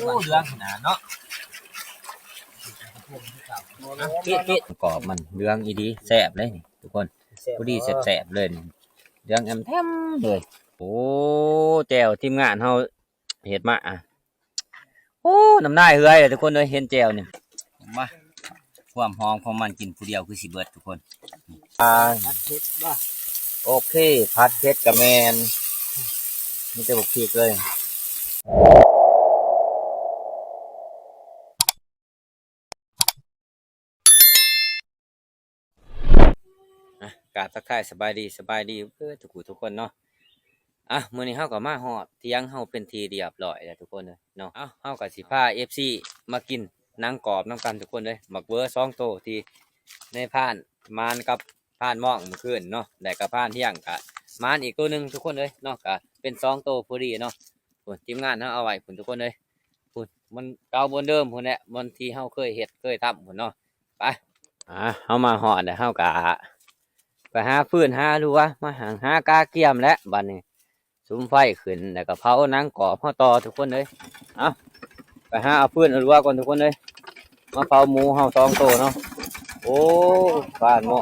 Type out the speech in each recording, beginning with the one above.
ໂອ້ ເຫຼືອງຂະໜາດເນາະ ກອບມັນເຫຼືອງອີ່ຫຼີ ແຊບເລີຍນີ້ທຸກຄົນ ພໍດີແຊບໆເລີຍນີ້ ເຫຼືອງແອມແທ້ມເລີຍ. ໂອ້ ແຈ່ວທີມງານເຮົາເຮັດມາ ໂອ້ ນ້ຳລາຍເຮືອຍເລີຍທຸກຄົນເອີຍ ເຫັນແຈ່ວນີ້ ມາ ຄວາມຫອມຂອງມັນກິນຜູ້ດຽວຄືຊິເບິດທຸກຄົນ. ອ່າ ຜັດເຜັດບໍ່? ໂອເຄ ຜັດເຜັດກະແມ່ນ ມີແຕ່ບັກພິກເລີຍ. ອ່ະ ກາບທັກທາຍສະບາຍດີ ສະບາຍດີເບິດທຸກຜູ້ທຸກຄົນເນາະ. ອ່ະ ມື້ນີ້ເຮົາກໍມາຮອດຖຽງເຮົາເປັນທີ່ຮຽບຮ້ອຍແລ້ວທຸກຄົນເອີຍເນາະ. ເອົາ ເຮົາກໍຊິພາເອັຟຊີມາກິນໜັງກອບນຳກັນທຸກຄົນເອີຍ ໝາກເວີສອງໂຕທີ່ໃນພານໝານກັບພານມອງມື້ຄືນເນາະ ແລ້ວກໍພານທຽງກໍໝານອີກໂຕໜຶ່ງທຸກຄົນເອີຍເນາະ ກໍເປັນສອງໂຕພໍດີເນາະ. ພຸ້ນ ທີມງານເຮົາເອົາໄວ້ພຸ້ນທຸກຄົນເອີຍ ພຸ້ນ ມັນເກົ່າບ່ອນເດີມພຸ້ນແຫຼະ ບ່ອນທີ່ເຮົາເຄີຍເຮັດເຄີຍທຳພຸ້ນເນາະ. ໄປ ອ່າ ເຮົາມາຮອດແລ້ວ ເຮົາກະໄປຫາຟືນຫາລົວ ມາຫາ ຫາກາກຽມແຫຼະ ບາດນີ້ ສຸມໄຟຂຶ້ນ ແລ້ວກະເຜົາໜັງກອບເຮົາຕໍ່ທຸກຄົນເອີຍ. ເອົາ ໄປຫາເອົາຟືນເອົາລົວກ່ອນທຸກຄົນເອີຍ ມາເຜົາໝູເຮົາສອງໂຕເນາະ. ໂອ້ ຟານໝໍ້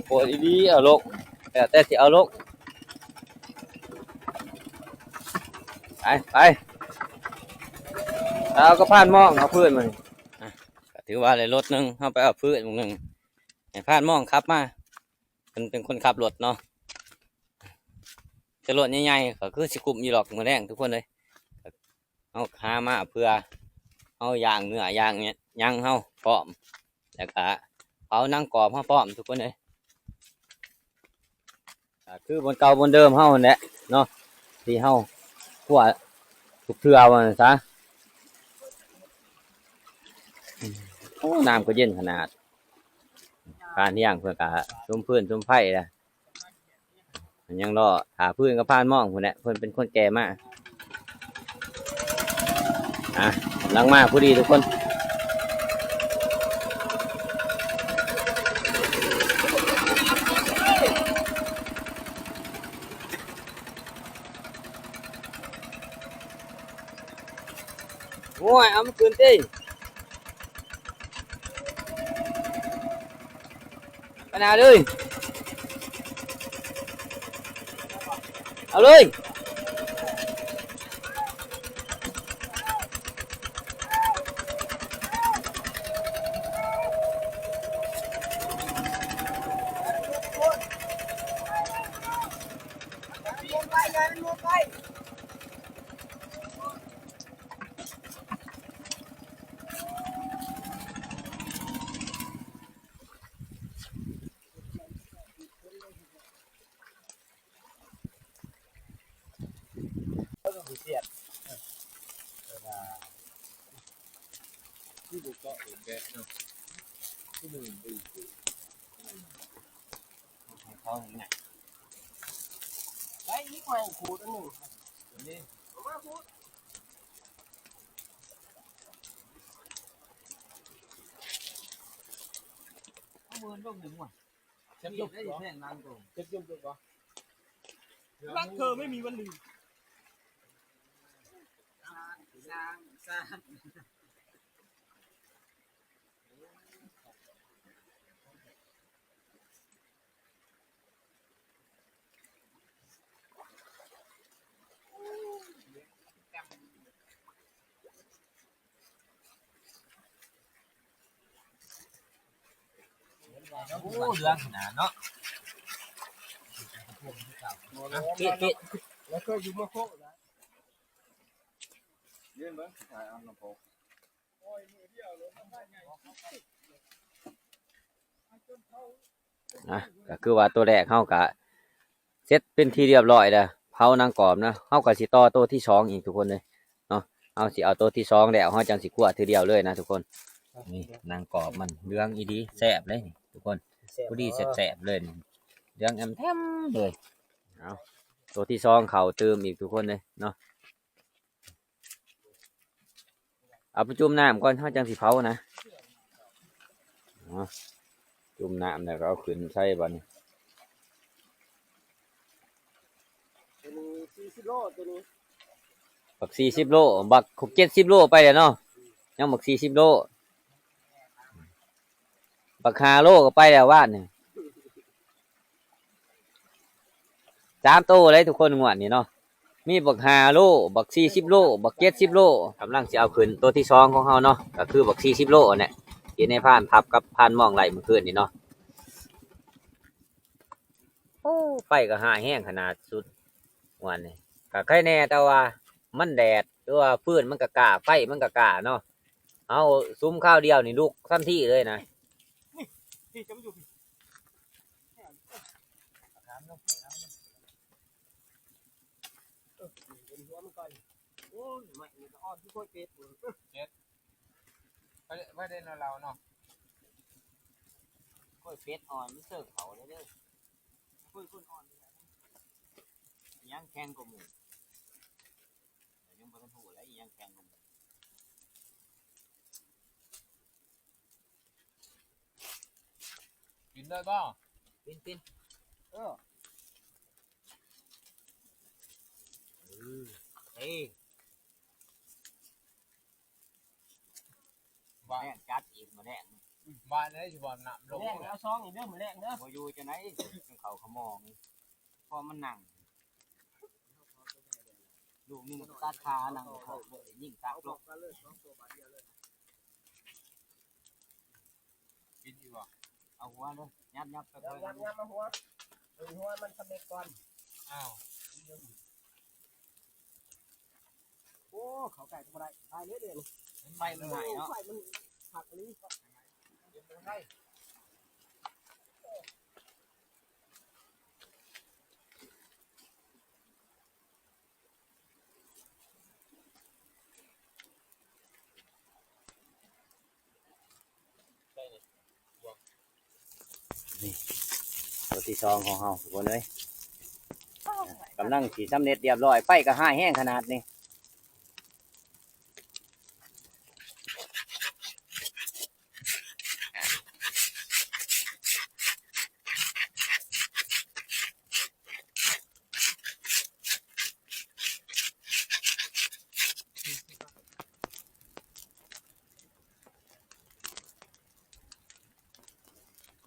ໂຄດອີ່ຫຼີ ເອົາລົງ ແລ້ວແຕ່ຊິເອົາລົງ. ໄປ ໄປ ເອົາກະພານມອງເອົາຟືນມານີ້ ອ່ະ ກະຖືວ່າໄດ້ລົດໜຶ່ງ ເຮົາໄປເອົາຟືນໜຶ່ງ ໃຫ້ພານມອງຂັບມາ ເພິ່ນເປັນຄົນຂັບລົດເນາະ. ແຕ່ລົດໃຫຍ່ໆ ກໍຄືຊິກຸ້ມຢູ່ດອກມື້ແລງທຸກຄົນເອີຍ. ເຮົາຫາມາເພື່ອເຮົາຍ່າງເນື້ອຍ່າງຫຍັງເຮົາພ້ອມ ແລ້ວກະເຜົາໜັງກອບເຮົາພ້ອມທຸກຄົນເອີຍ. ກໍຄືບ່ອນເກົ່າບ່ອນເດີມເຮົາຫັ້ນແຫຼະເນາະ ທີ່ເຮົາຄົວທຸກເທື່ອວ່າຊັ້ນຊະ. ໂອ້ ນ້ຳກໍເຢັນຂະໜາດ ການທຽງເພິ່ນກໍສຸມຟືນສຸມໄຟລະ ຍັງລໍຖ້າຟືນກັບພານມອງພຸ້ນແຫຼະ ເພິ່ນເປັນຄົນແກ່ມາ. ອ່ະ ກຳລັງມາພໍດີທຸກຄົນ. ໂອ້ຍ ເອົາມັນຂຶ້ນຕິ ໄປໜ້າເລີຍ ເອົາເລີຍ. รักเธอไม่มีวันลืม โอ้ เหลืองขนาดเนาะ ปิด ปิด แล้วก็อยู่มาโคกนะ ยื่นเบิ่ง ถ่ายเอาลำโพง อ่ะ ก็คือว่าตัวแรกเฮากะเสร็จเป็นที่เรียบร้อยแล้ว เผาหนังกรอบนะ เฮากะสิต่อตัวที่สองอีกทุกคนเลยเนาะ เฮาสิเอาตัวที่สองแล้ว เฮาจั่งสิคั่วทีเดียวเลยนะทุกคน นี่หนังกรอบมันเหลืองอีหลี แซ่บเลยนี่ทุกคน แซ่บ พอดี บ่ แซ่บๆเลยนี่ เหลืองแอมแถมเลย เอาตัวที่สองเข้าเติมอีกทุกคนเลยเนาะ เอาไปจุ่มน้ำก่อน เฮาจั่งสิเผานะ เอา จุ่มน้ำแล้วก็เอาขึ้นใส่บัดนี้ ตัวนี้สี่สิบโล ตัวนี้ ບັກສີ່ສິບໂລ ບັກຫົກເຈັດສິບໂລໄປແລ້ວເນາະ ຍັງບັກສີ່ສິບໂລ ບັກຫ້າໂລກໍໄປແລ້ວວານນີ້ ສາມໂຕເລີຍທຸກຄົນງວດນີ້ເນາະ ມີບັກຫ້າໂລ ບັກສີ່ສິບໂລ ບັກເຈັດສິບໂລ ກຳລັງຊິເອົາຂຶ້ນໂຕທີສອງຂອງເຮົາເນາະ ກໍຄືບັກສີ່ສິບໂລນັ້ນແຫຼະ ທີ່ນາຍພານທັບກັບພານມອງໄລ່ມື້ຄືນນີ້ເນາະ. ໂອ້ ໄຟກໍຮ້າຍແຮງຂະໜາດສຸດ ງວດນີ້ ກໍໄຄແດ່ ແຕ່ວ່າມັນແດດ ຫຼືວ່າຟືນມັນກໍກ້າ ໄຟມັນກໍກ້າເນາະ ເຮົາສຸມຄາວດຽວນີ້ລຸກທັນທີເລີຍນະ ນີ້ ນີ້ຈະມາຢູ່ພີ້ ຖາມເນາະ ຖາມເນາະ ເອີ ເຫັນຫົວມັນກ່ອນ ໂອ້ຍ ໄມ້ນີ້ກໍອ່ອນຄືໂຄຍເປັດ ເຈັດ ໄປ ໄປໄດ້ເນາະ ລາວເນາະ ກ້ອຍເປັດອ່ອນມັນເສີກເຂົາເດ້ ກ້ອຍຄົນອ່ອນ ຫຍັງແຂງກວ່າໝູ່ ຍັງບໍ່ທັນຮູ້ເລີຍ ອີຫຍັງແຂງກວ່າໝູ່ ກິນໄດ້ບໍ່? ກິນ ກິນ ເອີ ເອີ ເອີ. ມື້ແລງຈັດອີກ ມື້ແລງ ບາດນີ້ຊິບໍ່ນ້ຳລົງ ມື້ແລງເອົາຊອງອີກເດີ ມື້ແລງເດີ ບໍ່ຢູ່ຈັ່ງໃດ ເຂົ້າຂະໝອງ ພໍມັນນັ່ງ ລູກໜຶ່ງຕັດຂານັ່ງເຂົ້າເລີຍ ຍິງຕັກລົງ ກິນຢູ່ບໍ່? ເອົາຫົວເດີ ຫຍັບໆ ໄປ ຫຍັບໆ ເອົາຫົວ ເອົາຫົວມັນສຳເລັດກ່ອນ ອ້າວ. ໂອ້ ເຂົ້າໃກ້ກໍບໍ່ໄດ້ ຕາຍເລີຍເດ ໄຟມັນໄໝ້ເນາະ ໄຟມັນຄັກອີ່ຫຼີ ເກັບໄວ້. ນີ້ ໂຕທີສອງຂອງເຮົາທຸກຄົນເອີຍ ກຳລັງຊິສຳເລັດຮຽບຮ້ອຍ ໄຟກໍຮ້າຍແຮງຂະໜາດນີ້.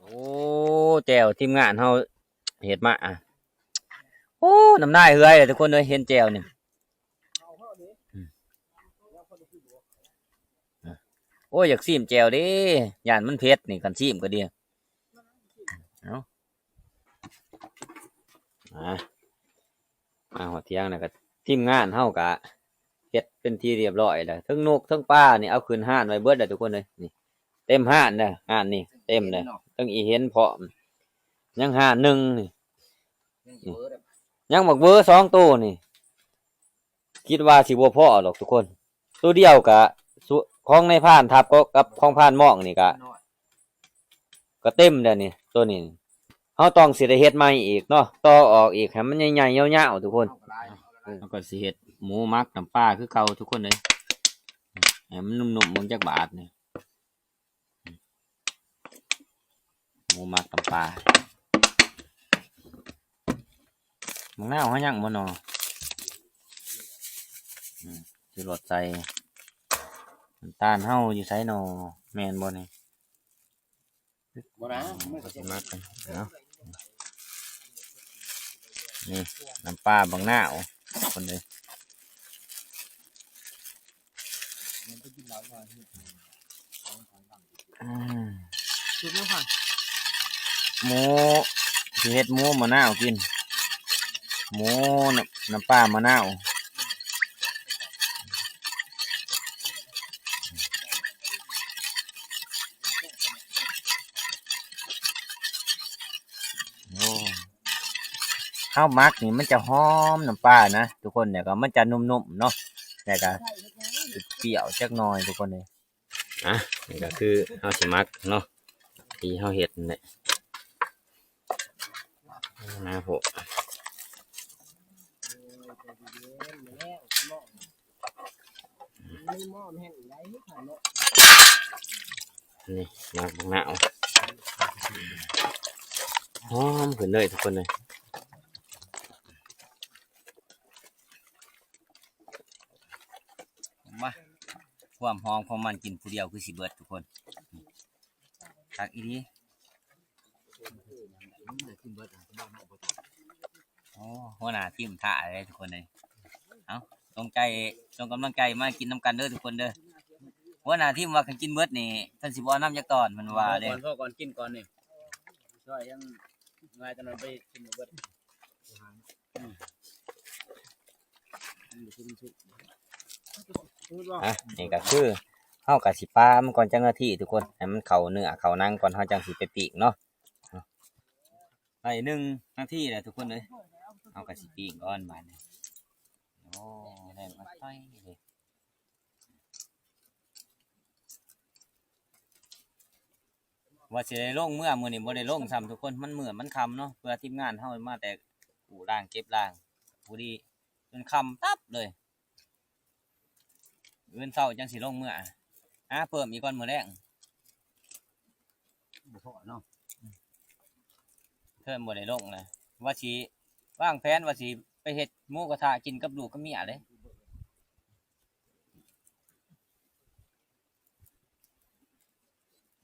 ໂອ້ ແຈ່ວທີມງານເຮົາເຮັດມາ ໂອ້ ນ້ຳລາຍເຮືອຍເລີຍທຸກຄົນເອີຍ ເຫັນແຈ່ວນີ້. ອືມ ໂອ້ຍ ຢາກຊີມແຈ່ວເດ້ ຢ້ານມັນເຜັດນີ້ ຄັນຊີມກໍດີ ເອົາ ມາ ມາຮອດຖຽງແລ້ວກໍ ທີມງານເຮົາກໍເຮັດເປັນທີ່ຮຽບຮ້ອຍແລ້ວ ເທິງນົກເທິງປານີ້ເອົາຂຶ້ນຮ້ານໄວ້ເບິດແລ້ວທຸກຄົນເອີຍ ນີ້ ເຕັມຮ້ານເດີ ຮ້ານນີ້ເຕັມເດີ ເທິງອີເຫັນພ້ອມ ຍັງຮ້ານໜຶ່ງນີ້ ຍັງບັກເວີສອງໂຕນີ້ ຄິດວ່າຊິບໍ່ພໍດອກທຸກຄົນ ໂຕດຽວກະ ຂອງນາຍພານທັບກໍກັບຂອງພານມອງນີ້ກະ ກະເຕັມແລ້ວນີ້ ໂຕນີ້ ເຮົາຕ້ອງຊິໄດ້ເຮັດໃໝ່ອີກເນາະ ຕໍ່ອອກອີກໃຫ້ມັນໃຫຍ່ໆ ຍາວໆ ທຸກຄົນ ເຮົາກໍຊິເຮັດໝູໝັກນ້ຳປາຄືເກົ່າທຸກຄົນເອີຍ ໃຫ້ມັນນຸ້ມໆ ເບິ່ງຈັກບາດນີ້. ໝູໝັກນ້ຳປາ ບັກນາວເຮົາຍັງບໍ່ນໍ? ອືມ ຊິລົດໃສ່ ນ້ຳຕານເຮົາຢູ່ໃສນໍ? ແມ່ນບໍ່ນີ້? ບໍ່ນະ ອືມ ມັນກໍຊິໝັກກັນເນາະ. ນີ້ນ້ຳປາບັກນາວ ຄົນເດີ ອືມ ສູດຍັງ ໝູ ຊິເຮັດໝູມະນາວກິນ ໝູນ້ຳ ນ້ຳປາມະນາວ. ໂອ້ ເຮົາໝັກນີ້ມັນຈະຫອມນ້ຳປານະທຸກຄົນ ແລ້ວກໍມັນຈະນຸ້ມໆເນາະ ແລ້ວກໍປຽວຈັກໜ່ອຍທຸກຄົນເອີຍ. ອ່ະ ນີ້ກໍຄືເຮົາຊິໝັກເນາະ ທີ່ເຮົາເຮັດນັ້ນແຫຼະ ນາໂພ ນີ້ໝາກບັກນາວ ຫອມຂຶ້ນເລີຍທຸກຄົນເອີຍ. ຄວາມຫອມຂອງມັນກິນຜູ້ດຽວຄືຊິເບິດທຸກຄົນ ຄັກອີ່ຫຼີ. ໂອ້ ຫົວໜ້າທີມຖ້າເດ້ທຸກຄົນເອີຍ. ເອົ້າ ສົ່ງໃຈ ສົ່ງກຳລັງໃຈມາກິນນຳກັນເດີທຸກຄົນເດີ. ຫົວໜ້າທີມວ່າຄັນກິນເບິດນີ້ເພິ່ນຊິບໍ່ເອົານຳຈັກຕອນ ເພິ່ນວ່າເດ້. ພໍກ່ອນ ພໍກ່ອນ ກິນກ່ອນນີ້ ຊ່ອຍຍັງຫຼາຍ ຕອນນັ້ນໄປກິນບໍ່ເບິດ. ອ່ະ ນີ້ກໍຄືເຮົາກໍຊິປາມັນກ່ອນຈັກນາທີທຸກຄົນ ໃຫ້ມັນເຂົ້າເນື້ອເຂົ້າໜັງກ່ອນ ເຮົາຈັ່ງຊິໄປປີ້ງເນາະ. ໄດ້ໜຶ່ງນາທີແລ້ວທຸກຄົນເອີຍ ເຮົາກໍຊິປີ້ງກ່ອນບາດນີ້. ໂອ້ ແຮງມາຕ່ອຍເລີຍ. ວ່າຊິໄດ້ລົງເມືອມື້ນີ້ບໍ່ໄດ້ລົງຊ້ຳທຸກຄົນ ມັນມືດມັນຄ່ຳເນາະ ເພື່ອທີມງານເຮົາມາແຕ່ກູ້ລ້າງເກັບລ້າງ ພໍດີຈົນຄ່ຳຕັບເລີຍ. ມື້ເຊົ້າຈັ່ງຊິລົງເມືອ ຫາເພີ່ມອີກກ່ອນມື້ແລງ ບໍ່ພໍເນາະ ເທີນບໍ່ໄດ້ລົງນະ. ວ່າຊິວາງແຜນວ່າຊິໄປເຮັດໝູກະທະກິນກັບລູກກັບເມຍເດ້.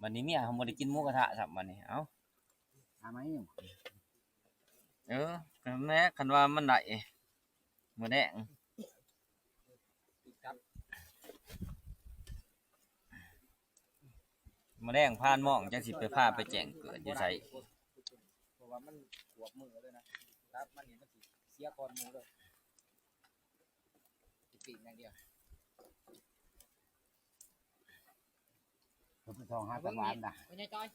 ບັດນີ້ເມຍເຮົາບໍ່ໄດ້ກິນໝູກະທະຊ້ຳບັດນີ້ ເອົ້າ ຫາໃໝ່. ເອີ ກໍແມ່ນ ຄັນວ່າມັນໄດ້ມື້ແລງ ມື້ແລງຜ່ານມອງ ຈັກຊິໄປພາໄປແຈ້ງເກີດຢູ່ໃສ. ເພາະວ່າມັນຂວບມື້ເລີຍນະ ຕັບມັນນີ້ມັນຊິເສຍກ່ອນໝູ່ເລີຍ. ປີກຢ່າງດຽວ ເພິ່ນໄປສ່ອງຫາຕະຫວານນະ ພໍ່ໃຫຍ່ຈ້ອຍ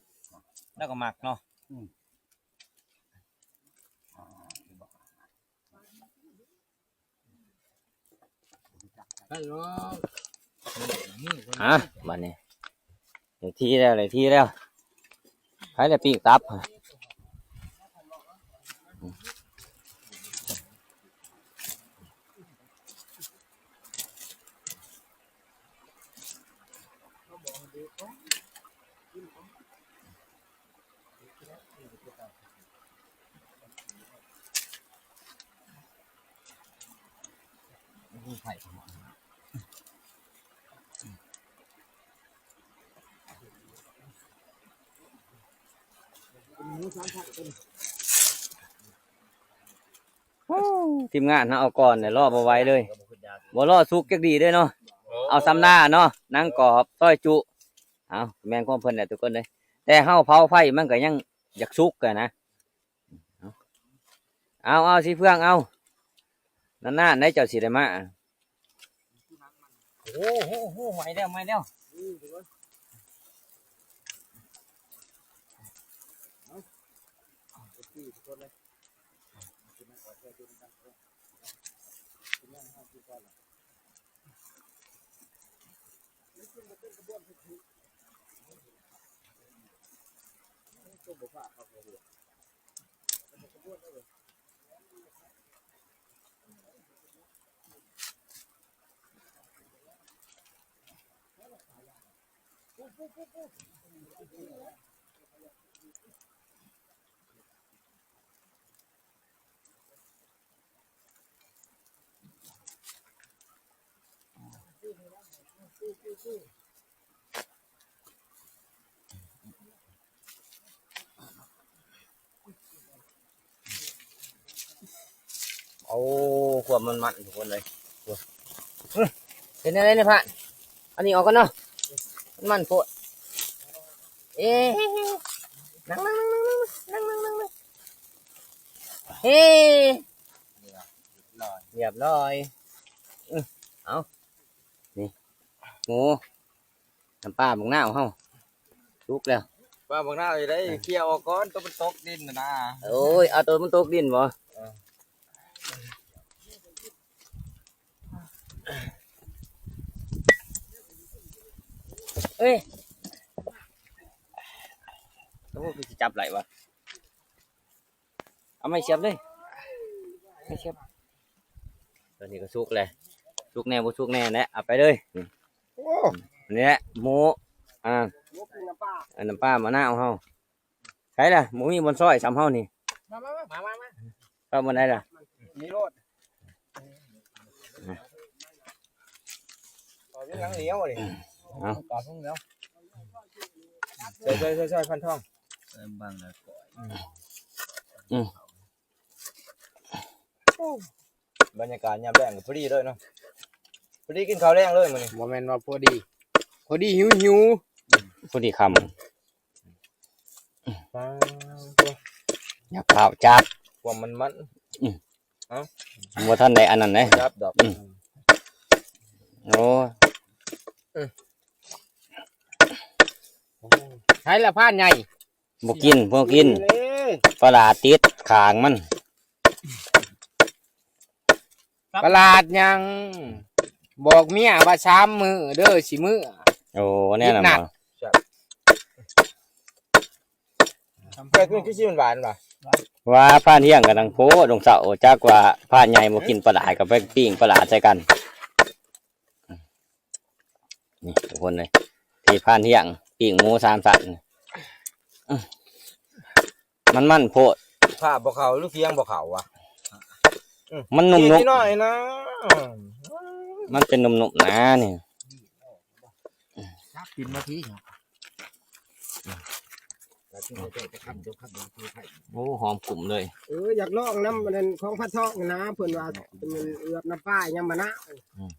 ລາວກໍມັກເນາະ. ອືມ ອ່າ ໄດ້ແລ້ວ ອ່ະ ບາດນີ້ ໄດ້ທີ່ແລ້ວ ໄດ້ທີ່ແລ້ວ. ໃຜລະປີ້ງຕັບ ໂອ້ ທີມງານເຮົາເອົາກ່ອນແຫຼະ ລໍບໍ່ໄຫວເລີຍ ບໍ່ລໍສຸກຈັກດີເດ້ເນາະ. ເອົາຊຳໜ້າເນາະ ໜັງກອບ ຊອຍຈຸ ເອົາ ແມ່ນຂອງເພິ່ນແຫຼະທຸກຄົນເອີຍ ແຕ່ເຮົາເຜົາໄຟມັນກໍຍັງຢາກສຸກຫັ້ນນະ. ເອົາ ເອົາ ຊິເຟືອງ ເອົາ ນານໆໄດ໋ເຈົ້າຊິໄດ້ມາ. ໂອ້ໂຫ ໂຫ ໄໝ້ແລ້ວ ໄໝ້ແລ້ວ. ໂອ້ ຄວາມມັນໆ ທຸກຄົນເອີຍ. ເປັນແນວໃດນີ້ພະ? ເອົານີ້ອອກກ່ອນເນາະ ມັນມັນໂພດ. ເອ ນັ່ງໆໆໆ ເຮ ຮຽບຮ້ອຍ. ອື ເອົາ ນີ້ ໝູ ນ້ຳປາບັກນາວເຮົາສຸກແລ້ວ. ປາບັກນາວຢູ່ໃດ? ເອີ ເຄຍອອກກ່ອນ ໂຕມັນຕົກດິນນະນາ. ໂອ້ຍ ເອົາໂຕມັນຕົກດິນບໍ? ເອີ ເອີຍ ໂອ້ ຄືຊິຈັບໄດ້ວະ? ເອົາໄມ້ສຽບເລີຍ ໄມ້ສຽບ. ຕອນນີ້ກໍສຸກແລ້ວ ສຸກແດ່ບໍ່ສຸກແດ່ແຫຼະ ເອົາໄປເລີຍ. ໂອ້ ນີ້ແຫຼະໝູ ອ່າ ໝູກິນນ້ຳປາ ອັນນ້ຳປາມະນາວເຮົາ. ໃສລະ ບໍ່ມີບ່ອນຊອຍສ່ຳເຮົານີ້. ມາ ມາ ມາ ມາ ມາ ເອົາບ່ອນໃດລະ? ນີ້ໂລດ ເອົາ ຍັງເໜຽວນີ້ ເອົາ ປາກຍັງເໜຽວ ຊ່ອຍໆໆໆ ພັນທອງ ເອີ ບັງແລ້ວ ອືມ ໂອ້ ບັນຍາກາດຍາມແລງກໍພໍດີເລີຍເນາະ ພໍດີກິນເຂົ້າແລງເລີຍມື້ນີ້ ບໍ່ແມ່ນວ່າພໍດີ ພໍດີຫິວໆ ພໍດີຄ່ຳ ປາດໂທ້ ຢ່າຟ້າວຈັບ ຄວາມມັນໆ ອືມ ເອົ້າ ບໍ່ທັນໄດ້ອັນນັ້ນເດ້ ຈັບດອກ ອືມ ໂອ້ ໃຜລະພານໃຫຍ່ ບໍ່ກິນ ບໍ່ກິນ ປາຫຼາດຕິດຂ້າງມັນ ປາຫຼາດຫຍັງ ບອກເມຍວ່າສາມມື້ເດີຊິເມືອ ໂອ້ ແນວນັ້ນບໍ ແກກິນຄືຊິມັນຫວານຫວາ ວ່າພານຮຽງກັນທັງໂພດ ລົງເຊົ້າ ຈັກວ່າພານໃຫຍ່ບໍ່ກິນປາຫຼາດ ກໍໄປປີ້ງປາຫຼາດໃສ່ກັນ. ນີ້ທຸກຄົນເອີຍ ທີ່ພານຮຽງປີ້ງໝູສາມຊັ້ນ ມັນມັນໂພດ ພາບບໍ່ເຂົ້າ ຫຼືພຽງບໍ່ເຂົ້າວະ ມັນນຸ້ມໆ ໜ້ອຍນະ ມັນເປັນນຸ້ມໆນະນີ້ ຈັບກິນມາພີ້ ໂອ້ ຫອມກຸ້ມເລີຍ ເອີ ຢາກລອງນຳອັນນັ້ນຂອງພັນທອງນະ ເພິ່ນວ່າມັນເອືອບນ້ຳປາຫຍັງມານະ ອືມ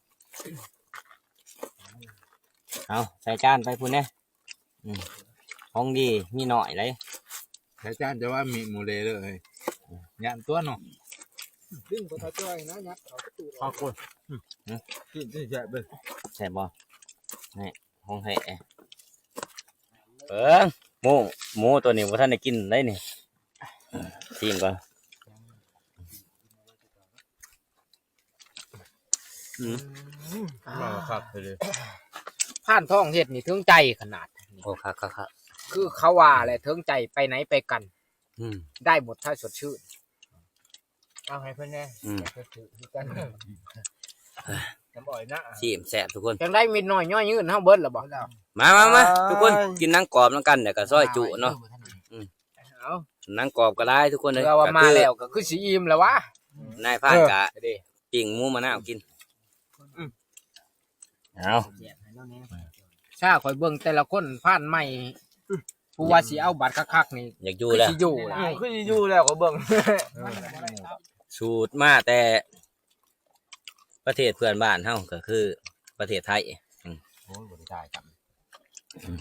ເອົາໃສ່ຈານໄປພຸ້ນເດ້ ອືມ ຂອງດີມີໜ້ອຍເດ້ ໃສ່ຈານຈະວ່າມີໝູເລເລີຍ ຢ້ານຕົວະເນາະ ດຶງບໍ່ເຂົ້າຈ່ອຍນະ ຍັດເຂົ້າປະຕູ ເອົາໂກຍ ອືມ ກິນແຊບເບິ່ງ ແຊບບໍ່ ນີ້ ຂອງແທ້ ເບິ່ງ ໝູ ໝູຕົວນີ້ບໍ່ທັນໄດ້ກິນໄດ໋ນີ້ ຊີມກ່ອນ ອືມ ມາຄັກເລີຍ ພານທອງເຮັດນີ້ເຖິງໃຈຂະໜາດ ໂອ້ ຄັກໆໆ ຄືເຂົາວ່າແຫຼະ ເຖິງໃຈໄປໃນໄປກັນ ອືມ ໄດ້ໝົດຖ້າສົດຊື່ນ ເອົາໃຫ້ເພິ່ນແດ່ ອືມ ສົດຊື່ນຄືກັນ ນ້ຳອ້ອຍນະ ຊີມແຊບທຸກຄົນ ຈັ່ງໃດມິດນ້ອຍຍໍຍືນເຮົາເບິດແລ້ວບໍ່ ມາໆໆ ອ່າ ທຸກຄົນ ກິນໜັງກອບນຳກັນ ແລ້ວກໍຊອຍຈຸເນາະ ອືມ ເອົາ ໜັງກອບກໍຫຼາຍທຸກຄົນເອີຍ ເພື່ອວ່າມາແລ້ວກໍຄືຊິອີ່ມແລ້ວວະ ນາຍພານກໍ ເອີ ປີ້ງໝູມະນາວກິນ ອືມ ເອົາ ຊາ ຂ້ອຍເບິ່ງແຕ່ລະຄົນພານໃໝ່ ຜູ້ວ່າຊິເອົາບັດຄັກໆນີ້ ຢາກຢູ່ແລ້ວ ຄືຊິຢູ່ແລ້ວ ອືມ ຄືຊິຢູ່ແລ້ວ ຂ້ອຍເບິ່ງ ສູດມາແຕ່ ປະເທດເພື່ອນບ້ານເຮົາກໍຄືປະເທດໄທ ອືມ ໂອ້ຍ ບໍ່ໄດ້ຖ່າຍກັນ ອືມ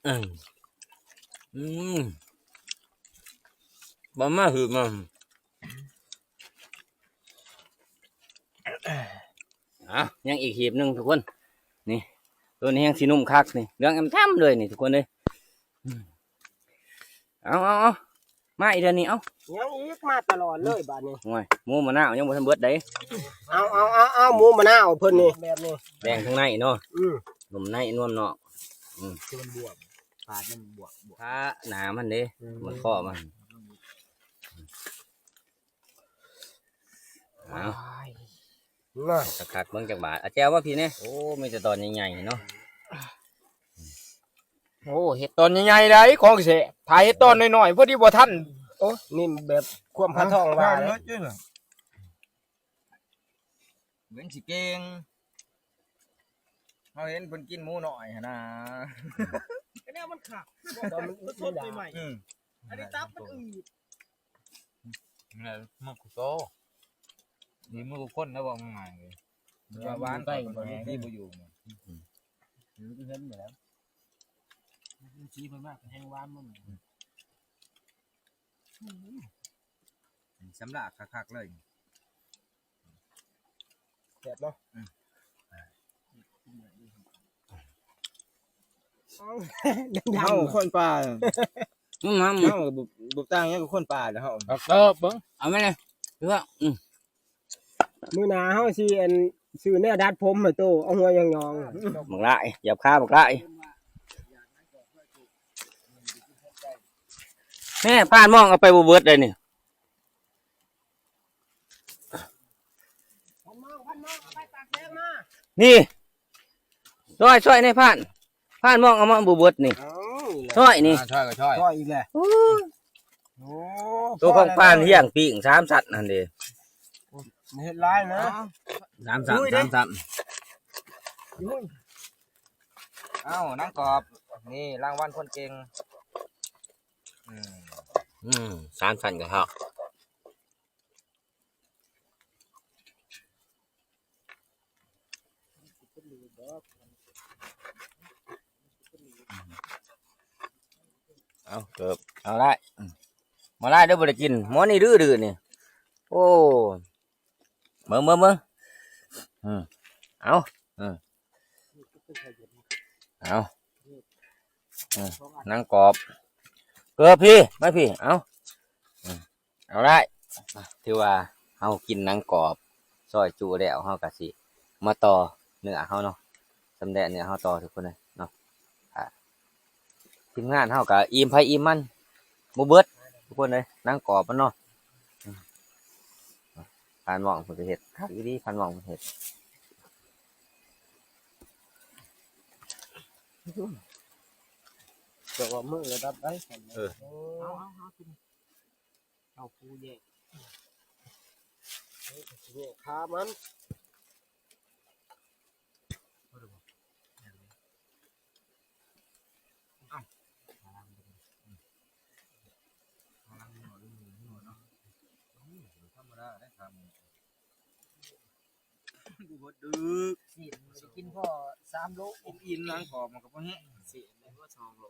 ອືມ ອືມ ບໍ່ມາຄືມາ ອ່ະ ຍັງອີກຫີບໜຶ່ງທຸກຄົນ ນີ້ ໂຕນີ້ແຮງຊິນຸ້ມຄັກນີ້ ເຫຼືອງແອມແທມເລີຍນີ້ທຸກຄົນເອີຍ ອືມ ເອົາໆໆ ມາອີກເທື່ອນີ້ ເອົາ ຍັງອີກ ມາຕະຫຼອດເລີຍບາດນີ້ ໂອ້ຍ ໝູມະນາວຍັງບໍ່ທັນເບິດໃດ ເອົາໆໆໆ ໝູມະນາວເພິ່ນນີ້ ແບບນີ້ ແບ່ງທາງໃນເນາະ ອືມ ໜຸ່ມໃນນວມນອກ ອືມ ຄືມັນບວມ ປາດມັນບວມ ບວມ ຂາໜ້າມັນເດ້ ອືມ ມັນຄໍມັນ ເອົາ ຄັກໆ ເບິ່ງຈັກບາດ ເອົາແຈ່ວມາພີ້ແດ່ ໂອ້ ມີແຕ່ຕອນໃຫຍ່ໆເນາະ ໂອ້ ເຮັດຕອນໃຫຍ່ໆໄດ໋ ຂອງແຊບ ຖ້າເຮັດຕອນນ້ອຍໆ ພໍດີບໍ່ທັນ ໂອ້ ນີ້ແບບຄວາມພັນທອງວ່າເດ້ ເປັນຊິເກັ່ງ ເຮົາເຫັນເພິ່ນກິນໝູນ້ອຍຫັ້ນນະ ກໍແນວມັນຄັກ ມັນສົດໃໝ່ ອືມ ອັນນີ້ຕັບມັນອືດ ນີ້ແຫຼະ ໝາກໂຕ ນີ້ມື້ຄົນແລ້ວເວົ້າງ່າຍໆເລີຍ ເວລາຫວານກໍບໍ່ມີ ບໍ່ຢູ່ ອືມ ເຫັນຢູ່ແລ້ວ ສີເພິ່ນມາກໍແຮງຫວານມັນ ອືມ ສຳລາກຄັກໆເລີຍ ແຊບເນາະ ອືມ ເຮົາຄົນປ່າ ອືມ ເຮົາບໍ່ ບໍ່ຕ່າງຫຍັງກັບຄົນປ່າແລ້ວເຮົາ ເອີ ເບິ່ງ ເອົາມາເລີຍ ເພື່ອ ອືມ ມື້ໜ້າເຮົາຊິ ອັນ ຊື້ແນວດັດຜົມໃຫ້ໂຕ ເອົາຫົວຫຍອງໆ ບັກຫຼາຍ ຢາບຄາບັກຫຼາຍ ແມ່ ພານມອງເອົາໄປບໍ່ເບິດໃດນີ້ ນີ້ ຊ່ອຍໆ ໃນພານ ພານມອງເອົາມາບໍ່ເບິດນີ້ ເອົ້າ ຊ່ອຍນີ້ ອ່າ ຊ່ອຍກໍຊ່ອຍ ຊ່ອຍອີກແຫຼະ ໂອ້ ໂຕຂອງພານຮຽງປີ້ງສາມຊັ້ນຫັ້ນເດ້ ໂອ້ ເຮັດຫຼາຍນະ. ສາມຊັ້ນ ສາມຊັ້ນ. ເອົ້າ ນາງກອບ ນີ້ລາງວັນຄົນເກັ່ງ. ອືມ ອືມ ສາມຊັ້ນກໍເທົ່າ. ເອົາ ເກີບ ເອົາຫຼາຍ ອືມ ມາຫຼາຍເດີ ບໍ່ໄດ້ກິນ ໝໍນີ້ດື້ໆນີ້. ໂອ້ ເບິ່ງ ເບິ່ງ ເບິ່ງ ອືມ ເອົາ ອືມ ເອົາ ອືມ ນາງກອບ ເກີບ ພີ່ ມາ ພີ່ ເອົາ ອືມ ເອົາຫຼາຍ ຖືວ່າເຮົາກິນໜັງກອບ ຊອຍຈຸແລ້ວ ເຮົາກະຊິມາຕໍ່ເນື້ອເຮົາເນາະ ຊຳແຫຼະເນື້ອເຮົາຕໍ່ທຸກຄົນເອີຍເນາະ. ອ່າ ທີມງານເຮົາກະອີ່ມໃຜອີ່ມມັນ ບໍ່ເບິດທຸກຄົນເອີຍ ໜັງກອບມັນເນາະ. ຜ່ານໝ້ອງເພິ່ນກະເຮັດຄັກອີ່ຫຼີ ຜ່ານໝ້ອງເພິ່ນເຮັດ ແຕ່ວ່າມື້ລະດັບໄດ້. ເອີ ເອົາ ເອົາ ເອົາ ເອົາ ເອົາ ຜູ້ແຍກ ເອົາ ແຍກຂາມັນ. ທຳມະດາໄດ້ ຂາໝູ ບໍ່ເບິດດຶກ ຊິກິນພໍສາມໂລ ກິນອີ່ມ ນາງກອບມັນກໍບໍ່ແຮງ ຊິກິນພໍສອງໂລ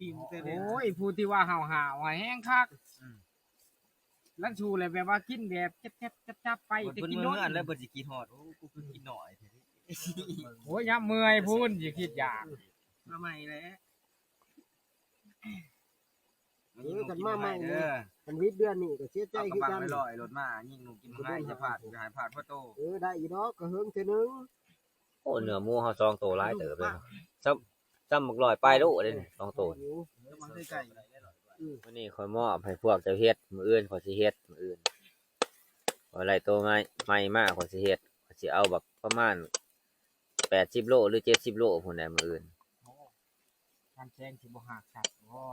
ອີ່ມແຕ່ ໂອ້ຍ ຜູ້ທີ່ວ່າຫ້າວໆ ວ່າແຮງຄັກ ອືມ ລະຊູແຫຼະ ແບບວ່າກິນແບບແຈບໆ ຈັບໆ ໄປ ແຕ່ກິນໂດນ ເພິ່ນເມື່ອເຮືອນແລ້ວເພິ່ນຊິຄິດຮອດ ໂອ້ ກູຄືກິນໜ້ອຍແທ້ ໂອ້ຍ ຍາມເມື່ອຍພຸ້ນຊິຄິດຢາກ ມາໃໝ່ແຫຼະ. ເອີ ຄັນມາໃໝ່ນີ້ ເດີ ຄັນວິດເດືອນນີ້ກໍເສຍໃຈຄືກັນ ເອົາກະບັງໄວ້ລອຍລົດມາ ຍິງລູກກິນໝາກໄມ້ ຢ່າພາດ ຢ່າໃຫ້ພາດພໍໂຕ ເອີ ໄດ້ຢູ່ດອກ ກະເຫິງເທື່ອໜຶ່ງ. ໂອ້ ເນື້ອໝູເຮົາສອງໂຕຫຼາຍເຕີບເລີຍ ຊ້ຳ ຊ້ຳບັກຮ້ອຍປາຍໂລເດ້ສອງໂຕ ເອີ ກະບັງໄດ້ໄກ ອືມ ມື້ນີ້ຂ້ອຍມອບໃຫ້ພວກເຈົ້າເຮັດ ມື້ອື່ນຂ້ອຍຊິເຮັດ ມື້ອື່ນຂ້ອຍໄລ່ໂຕໃໝ່ ໃໝ່ມາ ຂ້ອຍຊິເຮັດ ຂ້ອຍຊິເອົາບັກປະມານແປດສິບໂລ ຫຼື ເຈັດສິບໂລພຸ້ນແຫຼະ ມື້ອື່ນ. ໂອ້ ນ້ຳແຊງຊິບໍ່ຫາກສັດບໍ່?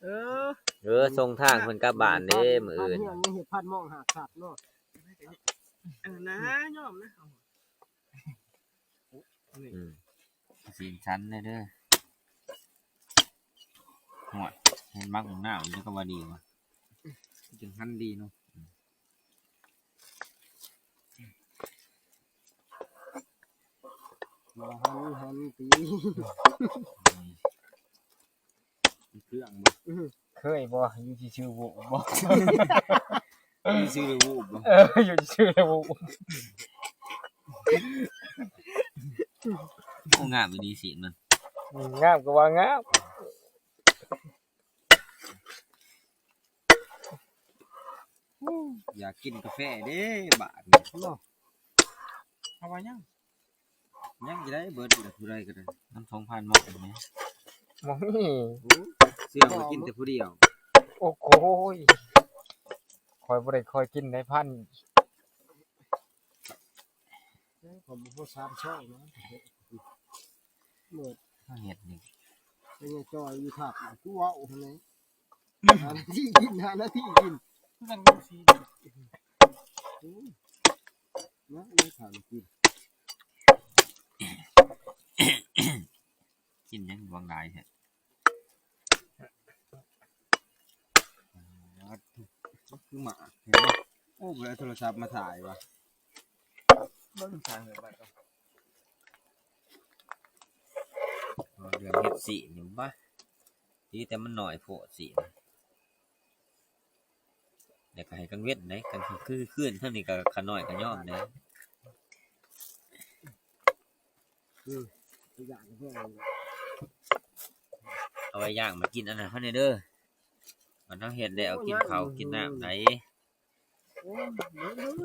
ເອີ ເອີ ສົ່ງທາງເພິ່ນກັບບ້ານເດ້ມື້ອື່ນ ພັນເຮືອງຍັງເຮັດພັນມອງຫາກສັດເນາະ ເອີ ນະ ຍອມນະ ອືມ ສີສັນແດ່ເດີ ໂອ້ຍ ເຫັນໝາກນາວນີ້ກໍວ່າດີວ່າ ຈັ່ງຫັນດີເນາະ. ມາຫັນ ຫັນຕີ ເຄື່ອງບໍ່? ເຄີຍບໍ່? ຢູ່ຊື່ໆ ວູບບໍ່? ຢູ່ຊື່ໆ ວູບບໍ່? ເອີ ຢູ່ຊື່ໆ ວູບ. ໂອ້ ງາມອີ່ຫຼີສີນມັນ ອືມ ງາມກໍວ່າງາມ. ຢາກກິນກາແຟເດ້ບາດນີ້ເນາະ ເອົາວ່າຍັງ ຍັງຊິໄດ້ເບິດແລ້ວ ຜູ້ໃດກໍໄດ້ ນຳສອງພັນໝົດແລ້ວແມ່ ບໍ່ມີ ໂອ້ ເຊື່ອວ່າກິນແຕ່ຜູ້ດຽວ ໂອ້ໂຫຍ ຂ້ອຍບໍ່ໄດ້ຄ່ອຍກິນໃດພັນ ເອີ ຂ້ອຍບໍ່ພໍສາມຊອງນະ ເບິດ ເຮັດນີ້ ເປັນຫຍັງຈ່ອຍຢູ່ທັບ ຄືເວົ້າຫັ້ນແຫຼະ. ຫ້ານາທີກິນ ຫ້ານາທີກິນ ຄືກັນກັບສີ ໂອ້ຍ ມາ ມາຖາມກິນ ກິນຫຍັງຫວັງຫຼາຍແທ້ ຄືໝາກແທ້ ໂອ້ ບໍ່ໄດ້ເອົາໂທລະສັບມາຖ່າຍວ່າ ເບິ່ງສາເຫດບາດ ເລື່ອງເຮັດສີນນີ້ ບາ ດີແຕ່ມັນໜ້ອຍໂພດສີນ ແລ້ວກໍໃຫ້ກາງເວັນເດ້ ກາງຄືຄືນທາງນີ້ກໍຂະນ້ອຍກໍຍອມເດ້ ອືມ ໄປຍ່າງເອົາ ເອົາໄວ້ຍ່າງມາກິນອັນນັ້ນເຮົາແດ່ເດີ ມັນເຮົາເຮັດແລ້ວກິນເຂົ້າກິນນ້ຳໄດ. ໂອ້ຍ ເບິ່ງ ເບິ່ງ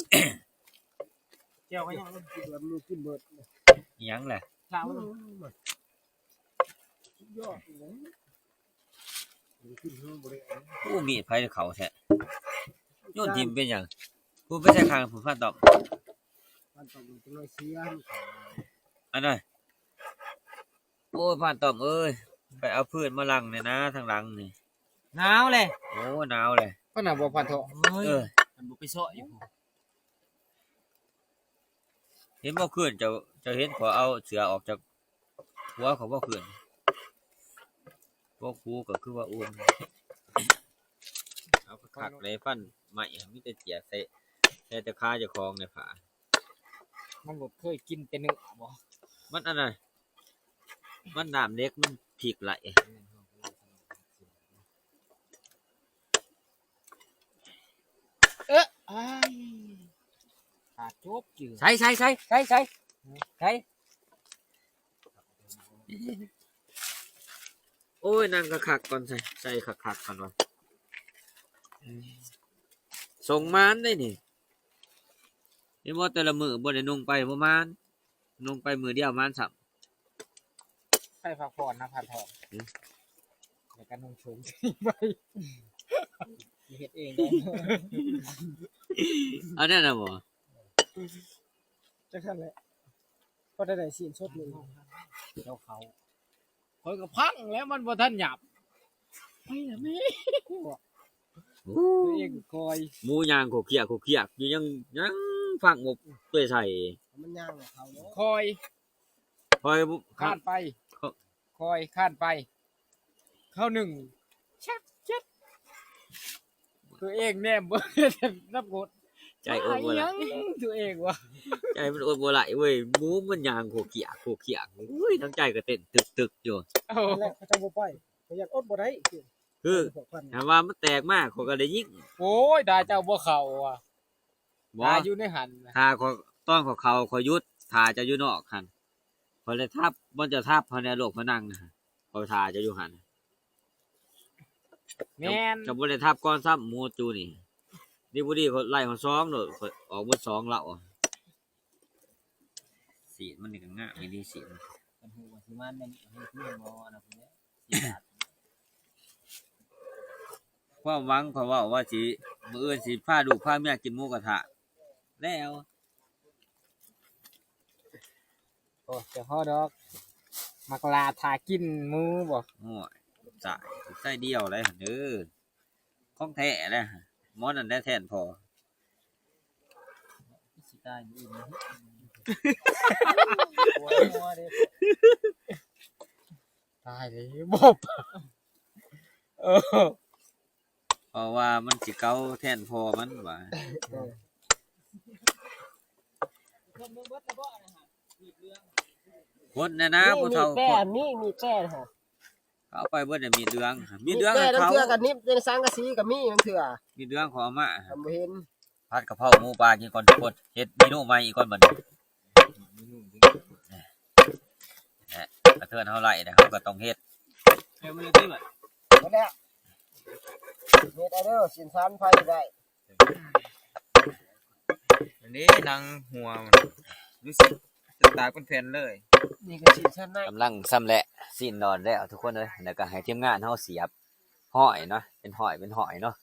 ແຈ່ວກໍຍັງ ກິນເບິດ ໝູກິນເບິດ ອີ່ຫຍັງລະ ລາວ ສຸດຍອດເລີຍ ກິນເຮົາບໍ່ໄດ້ ໂອ້ ມີດໃຜເຂົ້າແທ້ ໂຍນຖິ້ມເປັນຫຍັງ ຜູ້ໄປໃສ່ຂ້າງຜູ້ ພານຕ້ອມ ພານຕ້ອມ ເປັນໜ້ອຍເສຍ ອັນນັ້ນ ໂອ້ຍ ພານຕ້ອມເອີຍ ໄປເອົາຟືນມາຫຼັ່ງແດ່ນາ ທາງຫຼັງນີ້ ໜາວແຫຼະ ໂອ້ ໜາວແຫຼະ ປານນັ້ນບໍ່ ພານທ້ອງ ເອີ ມັນບໍ່ໄປເຊາະຢູ່ ເຫັນບໍ່ຄືນ ເຈົ້າ ເຈົ້າເຫັນຂ້ອຍເອົາເສື້ອອອກຈາກຫົວຂ້ອຍບໍ່ຄືນ? ບໍ່ຄູກໍຄືວ່າອຸ່ນ. ເອົາຄັກໆ ເລີຍ ຟັນໄມ້ ມີແຕ່ເຈ້ຍໃສ່ ໃສ່ແຕ່ຂາເຈົ້າຂອງໃນຜ້າ. ມັນບໍ່ເຄີຍກິນແຕ່ເນື້ອບໍ່? ມັນອັນນັ້ນ ມັນນ້ຳເຫຼັກ ມັນພິກໄຫຼ. ເອີ ອ້າຍ ຂາດຈົບຈື່ ໃສ່ ໃສ່ ໃສ່ ໃສ່ ໃສ່ ໃສ່. ໂອ້ຍ ນັ່ງຄັກໆກ່ອນ ໃສ່ ໃສ່ຄັກໆກ່ອນວ່າ ສົ່ງມານໄດ໋ນີ້. ເຫັນບໍ່ ແຕ່ລະມື້ບໍ່ໄດ້ນຸ່ງໄປບໍ່ມານ, ນຸ່ງໄປມື້ດຽວມານຊ້ຳ. ໃສ່ຜ້າຄອນນະ ຜ້າທອງ ອືມ ແລ້ວກໍນຸ່ງໂຈງໄປ ເຮັດເອງ ເອົາແນວນັ້ນບໍ່? ຈັກຊັ້ນແຫຼະ ພໍໄດ້ໄດ້ຊີ້ນສົດນີ້ ເຈົ້າເຂົາ ຂ້ອຍກໍພັງແລ້ວ ມັນບໍ່ທັນຫຍັບ ໄປລະແມ່. ໂອ້ ຕົວເອງກໍຄ່ອຍ ໝູຍ່າງໂຄກຄຽກໂຄກຄຽກຢູ່ ຍັງ ຍັງຟັງບໍ່ໄປໃສ່ ມັນຍ່າງເຂົ້າເນາະ ຄ່ອຍ ຄ່ອຍ ຄານໄປ ຄ່ອຍຄານໄປ ເຂົ້າໜຶ່ງ ແຊັດ ແຊັດ ຕົວເອງແນມເບິ່ງ ນັບກົດ ໃຈອົດບໍ່ໄດ້ ຕົວເອງວ່າ ໃຈມັນອົດບໍ່ໄດ້ເວີຍ ໝູມັນຍ່າງໂຄກຄຽກໂຄກຄຽກ ໂອ້ຍ ທັງໃຈກໍເຕັ້ນຕຶກໆຢູ່. ໂອ້ ນັ້ນແຫຼະ ເຂົາເຈົ້າບໍ່ໄປ ຂ້ອຍຢ້ານອົດບໍ່ໄດ້ ຄື ຖ້າວ່າມັນແຕກມາ ຂ້ອຍກໍໄດ້ຍິງ. ໂອ້ຍ ຖ້າເຈົ້າບໍ່ເຂົ້າວ່າ ບໍ່ ຖ້າຢູ່ໃນຫັ້ນ ຖ້າຂ້ອຍ ຕອນຂ້ອຍເຂົ້າ ຂ້ອຍຢຸດ ຖ້າເຈົ້າຢູ່ນອກຫັ້ນ ຂ້ອຍເລີຍທັບ ບ່ອນເຈົ້າທັບ ເຮົາແນວໂລກພະນັງນະ ຂ້ອຍຖ້າເຈົ້າຢູ່ຫັ້ນ. ແມ່ນ ເຈົ້າ ເຈົ້າບໍ່ໄດ້ທັບກ່ອນຊ້ຳ ໝູຈູນີ້ ດີບໍ່ດີຂ້ອຍໄລ່ຮອດສອງໂລດ ຂ້ອຍອອກໝົດສອງເຫຼົ່າ. ຊີ້ນມັນນີ້ກໍງາມອີ່ຫຼີ ຊີ້ນ ຄັນຮູ້ວ່າຊິມາແນວນີ້ ເຮັດຄືບໍ່ອັນນັ້ນພຸ້ນແຫຼະ ສິບບາດ. ຄວາມຫວັງຂ້ອຍເວົ້າວ່າຊິ ມື້ອື່ນຊິພາລູກພາເມຍກິນໝູກະທະແລ້ວ. ໂອ້ ຈະພໍດອກ ມັກລ່າຖ້າກິນໝູບໍ່? ໂອ້ຍ ຕາຍ ໃສ່ດຽວເລີຍເດີ ຂອງແທ້ແຫຼະ ໝໍນັ້ນແຫຼະແທນພໍ່. ຕາຍເລີຍ ບໍ່ປາກ ເອີ ເພາະວ່າມັນຊິເກົາແທນພໍ່ມັນວ່າ. ເອີ ຄົນແນ່ນະ ມີ ຜູ້ເຖົ້າ ມີແປ້ ມີ ມີແປ້ຫະ ເອົາໄປເບິດແຫຼະ ມີດເຫຼືອງ ມີດເຫຼືອງ ມີແປ້ ໃຫ້ເຂົາ ລາງເທື່ອກໍນິບໃນສັງກະສີກໍມີ ລາງເທື່ອມີດເຫຼືອງ ຂໍເອົາມາ ບໍ່ເຫັນ. ຜັດກະເພາໝູປ່າກິນກ່ອນທຸກຄົນ ເຮັດເມນູໃໝ່ອີກກ່ອນບັດນີ້. ແຫຼະ ກະເທື່ອນເຮົາໄລ່ນະ ເຮົາກໍຕ້ອງເຮັດ. ເຮັດແລ້ວ ເຮັດເອົາເດີ ຊິນຊານໄຟໄດ້. ອັນນີ້ໜັງຫົວມັນ ຮູ້ສຶກຈະຕາຍເປັນແຜ່ນເລີຍ. ນີ້ກໍຊິນຊານໃນ ກຳລັງຊຳແຫຼະຊີ້ນນອນແລ້ວທຸກຄົນເອີຍ ແລ້ວກໍໃຫ້ທີມງານເຮົາສຽບຮ້ອຍເນາະ ເປັນຮ້ອຍເປັນຮ້ອຍເນາະ.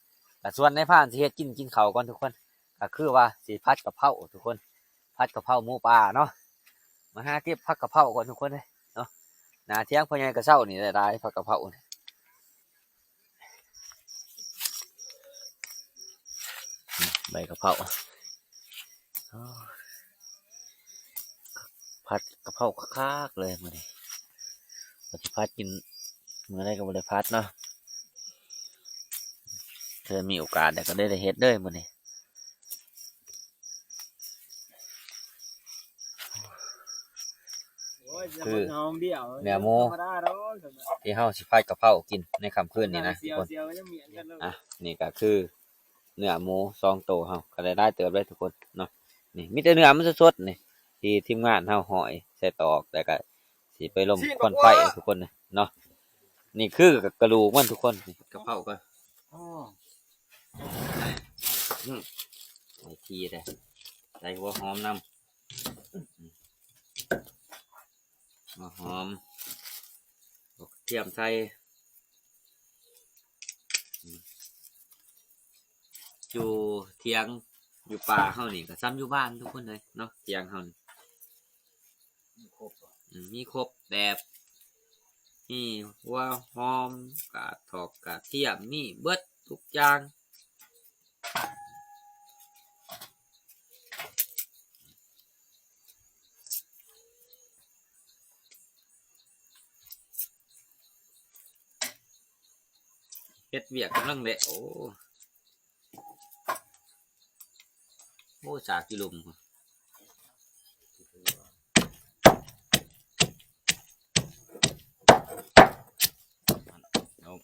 ກໍສ່ວນນາຍພານຊິເຮັດກິນ ກິນເຂົ້າກ່ອນທຸກຄົນ ກໍຄືວ່າຊິຜັດກະເພົາທຸກຄົນ ຜັດກະເພົາໝູປ່າເນາະ. ມາຫາເກັບຜັກກະເພົາກ່ອນທຸກຄົນເອີຍເນາະ ໜ້າຖຽງພໍ່ໃຫຍ່ກະເຊົານີ້ຫຼາຍໆ ຜັກກະເພົານີ້. ໃບກະເພົາ ໂອ້ຍ ຜັດກະເພົາຄັກໆເລີຍມື້ນີ້ ວ່າຊິຜັດກິນມື້ໃດກໍບໍ່ໄດ້ຜັດເນາະ ເທື່ອມີໂອກາດແລ້ວກໍໄດ້ເຮັດເດີມື້ນີ້. ໂອ້ຍ ຄືເນື້ອໝູ ທຳມະດາດອກ ທີ່ເຮົາຊິຜັດກະເພົາກິນໃນຄ່ຳຄືນນີ້ນະທຸກຄົນ. ອ່ະ ນີ້ກໍຄືເນື້ອໝູສອງໂຕເຮົາ ກໍໄດ້ຫຼາຍເຕີບເລີຍທຸກຄົນເນາະ. ນີ້ມີແຕ່ເນື້ອມັນສົດໆນີ້ ທີ່ທີມງານເຮົາຫ້ອຍໃສ່ຕອກ ແລ້ວກໍຊິໄປລົມຄວັນໄຟທຸກຄົນເນາະ. ນີ້ຄືກະດູກມັນທຸກຄົນ ນີ້ກະເພົາກໍ ໂອ້ ອືມ ໄດ້ທີ່ເດ້ ໃສ່ຫົວຫອມນຳ ຫົວຫອມ ກະທຽມໃສ່. ຢູ່ຖຽງ ຢູ່ປ່າເຮົານີ້ກໍສ່ຳຢູ່ບ້ານທຸກຄົນເລີຍເນາະ ຖຽງເຮົານີ້ ມີຄົບ ອືມ ມີຄົບແບບ ມີຫົວຫອມ ກະຖອກກະທຽມ ມີເບິດທຸກຢ່າງ. ເຮັດວຽກກຳລັງແຫຼະ ໂອ້ ໂອ້ ສາກຢູ່ລຸ່ມ ເອົາ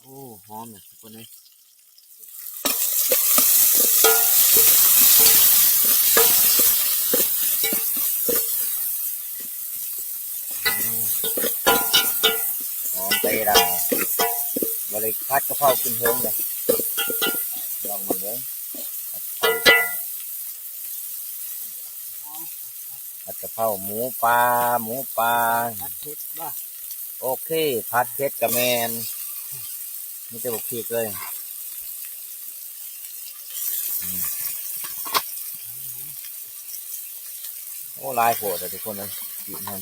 ໂອ້ ຫອມເລີຍທຸກຄົນເອີຍ ຫອມໄປລະ ບໍ່ໄດ້ຜັດກະເພົາກິນເຖິງເລີຍ ລອງເບິ່ງເດີ ຜັດກະເພົາໝູປ່າ ໝູປ່າ ຜັດເຜັດບໍ່? ໂອເຄ ຜັດເຜັດກະແມ່ນ ມີແຕ່ບັກພິກເລີຍ ອືມ ໂອ້ ຫຼາຍໂພດເດີທຸກຄົນເອີຍ ກິນຫັ້ນ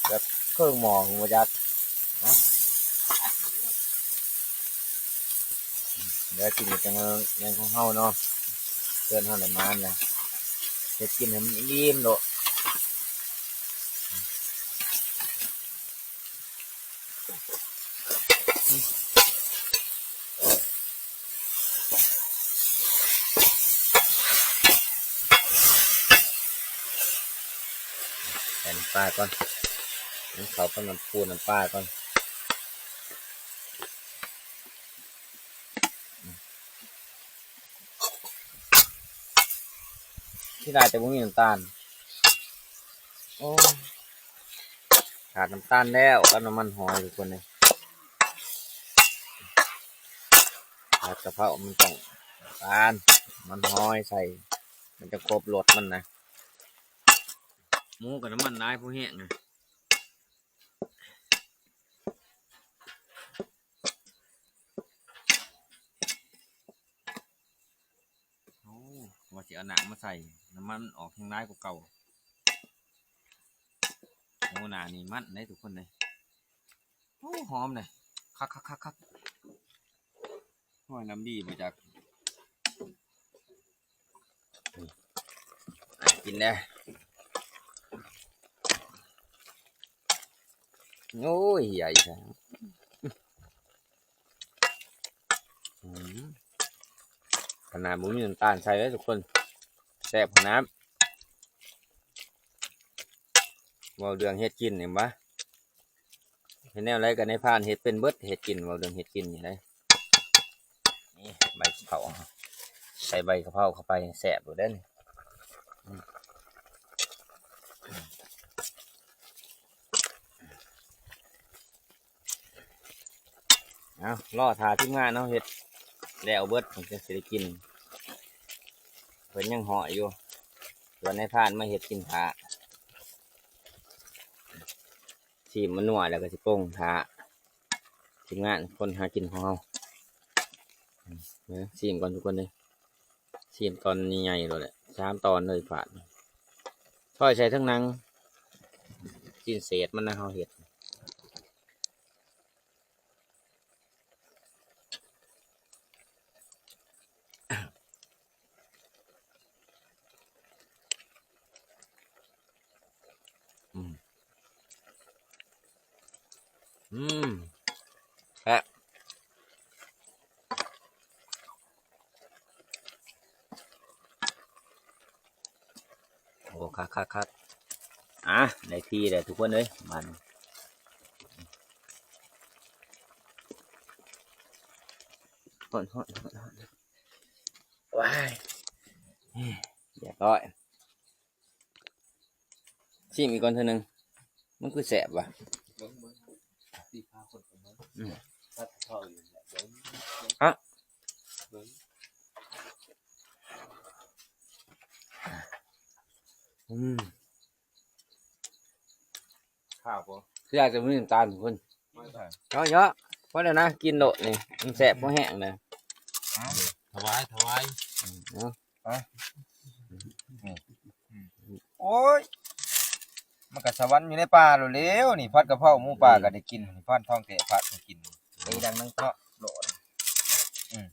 ແບບເຄິ່ງໝໍ້ພຸ້ນບໍ່ຈັກ ເນາະ ດຽວກິນກັນ ແນວຂອງເຮົາເນາະ ເພື່ອນເຮົາໄດ້ມານະ ເຮັດກິນໃຫ້ມັນອີ່ມໂລດ ໃສ່ນ້ຳປາກ່ອນ ມັນເຂົ້າກັບນ້ຳປູນ້ຳປາກ່ອນ. ເສຍດາຍແຕ່ບໍ່ມີນ້ຳຕານ ໂອ້ ຂາດນ້ຳຕານແລ້ວກັບນ້ຳມັນຫອຍທຸກຄົນເອີຍ ຜັດກະເພົາມັນຕ້ອງນ້ຳຕານ ນ້ຳມັນຫອຍໃສ່ ມັນຈະຄົບລົດມັນນະ ໝູກະນ້ຳມັນຫຼາຍພໍແຮງນະ. ໂອ້ ວ່າຊິເອົານ້ຳມາໃສ່ ນ້ຳມັນອອກແຮງຫຼາຍກວ່າເກົ່າ ໂອ້ ໜ້ານີ້ມັນເດ້ທຸກຄົນເດ້ ໂອ້ ຫອມເດ້ ຄັກໆໆໆ ໂອ້ຍ ນ້ຳດີບໍ່ຈັກ. ກິນແດ່ ໂອ້ຍ ໃຫຍ່ແທ້ ອືມ ຂະໜາດບໍ່ມີນ້ຳຕານໃສ່ເດ້ທຸກຄົນ ແຊບຂະໜາດ ເວົ້າເລື່ອງເຮັດກິນນີ້ຫວາ ເຮັດແນວໃດກໍນາຍພານເຮັດເປັນເບິດ ເຮັດກິນ ເວົ້າເລື່ອງເຮັດກິນນີ້ໄດ໋ ນີ້ໃບກະເພົາ ໃສ່ໃບກະເພົາເຂົ້າໄປແຊບໂລດເດ້ນີ້ ອືມ ເອົາ ລໍຖ້າທີມງານເຮົາເຮັດແລ້ວເບິດ ເພິ່ນຈັ່ງຊິໄດ້ກິນ ເພິ່ນຍັງຮ້ອນຢູ່ ສ່ວນນາຍພານມາເຮັດກິນຖ້າ. ຊີມມັນນົວແລ້ວກໍຊິປົງຖ້າທີມງານຄົນຫາກິນຂອງເຮົາ ຊີມກ່ອນທຸກຄົນເດີ ຊີມຕອນໃຫຍ່ໆໂລດແຫຼະ ສາມຕອນເລີຍພາດ ຊອຍໃສ່ເທິງໜັງ ຊີ້ນເສດມັນນະ ເຮົາເຮັດ ອືມ ອືມ ແຊບ ໂອ້ ຄັກໆໆ ອ່າ ໄດ້ທີ່ແລ້ວທຸກຄົນເອີຍ ບາດນີ້ ຮ້ອນໆໆ ວ້າຍ ຮຽບຮ້ອຍ ຊີມອີກກ່ອນເທື່ອໜຶ່ງ ມັນຄືແຊບຫວາ ເບິ່ງ ເບິ່ງ ຕີພາຄົນກັນເບິ່ງ ອືມ ຕັດເຂົ້າຢູ່ແຫຼະ ເບິ່ງ ອະ ເບິ່ງ ອືມ ຂ້າວບໍ່ ຄືອາດຈະມີນ້ຳຕານພຸ້ນ ເຍາະໆ ພໍແລ້ວນະ ກິນໂລດນີ້ ມັນແຊບພໍແຮງນະ ຖວາຍ ຖວາຍ ອືມ ເອົາ ໂອ້ຍ ມັນກໍສະຫວັນຢູ່ໃນປ່າໂລດແລ້ວນີ້ ຜັດກະເພົາໝູປ່າກໍໄດ້ກິນນີ້ ພັນທອງແທ້ຜັດໃຫ້ກິນ ໄດ້ດັງນາງເພາະໂລດ ອືມ